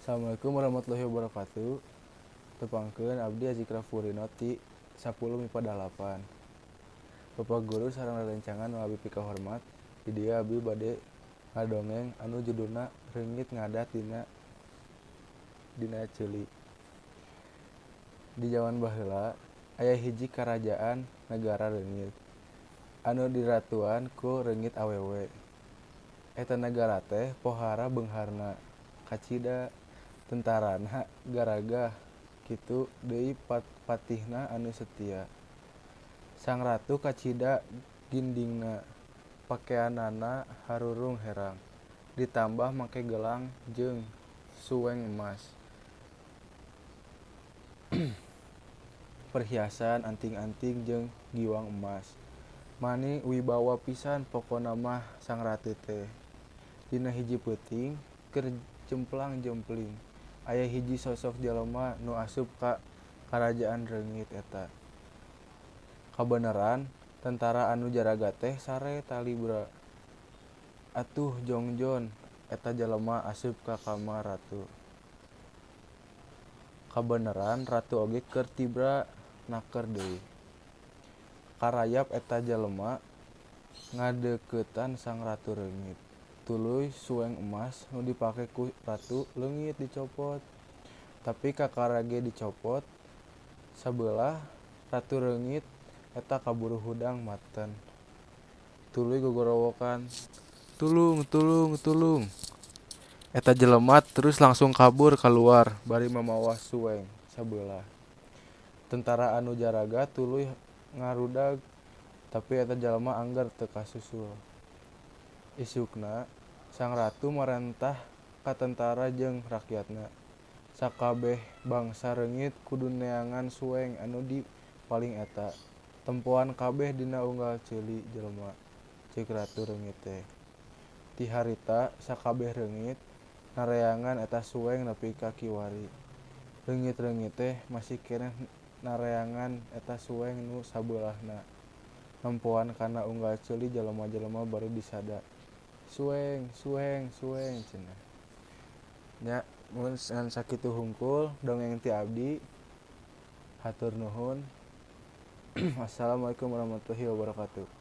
Assalamualaikum warahmatullahi wabarakatuh. Tepangkeun abdi Azikra Furino ti 10 MIPA 8. Bapak guru sareng rerencangan nu abi pikahormat, di dieu abi bade ngadongeng anu judulna Reungit Ngadat dina Ceuli. Di jaman baheula aya hiji karajaan nagara reungit anu diratuan ku reungit awewe. Eta nagara teh pohara beungharna, kacida tentarana garagah kitu deui patihna anu setia. Sang ratu kacida gindingna, pakeanana harurung herang, ditambah make gelang jeung suweng emas. Perhiasan anting-anting jeung giwang emas. Mani wibawa pisan pokona mah sang ratu teh. Dina hiji peuting keur jemplang-jempling aya hiji sosok jelema nu asup ka karajaan reungit eta. Kabeneran tentara anu jaraga teh sare talibra. Atuh jongjon eta jelema asup ka kamar ratu. Kabeneran ratu oge keur tibra naker deui. Karayap eta jelema ngadeuketan sang ratu reungit. Tuluy suweng emas nu dipake ku ratu leungit dicopot. Tapi kakara ge dicopot sabeulah, ratu reungit eta kaburu hudang maten. Tuluy gogorowokan, "Tulung, tulung, tulung." Eta jelema terus langsung kabur kaluar bari mamawa suweng sabeulah. Tentara anu jaraga tuluy ngarudag, tapi eta jelema angger teu kasusul. Isukna sang ratu marentah ka tentara jeung rakyatna, sakabeh bangsa reungit kudu neangan suweng anu dipaling eta. Tempoan kabeh dina unggal ceuli jelema, ceuk ratu reungit teh. Ti harita sakabeh reungit nareangan eta suweng nepi ka kiwari. Reungit-reungit teh masih keneh nareangan eta suweng nu sabeulahna. Nempoan kana unggal ceuli jelema-jelema bari disada, "Suweng, suweng, suweng," cenah. Nya mun ngan sakitu hungkul dongeng ti abdi. Hatur nuhun. Assalamualaikum warahmatullahi wabarakatuh.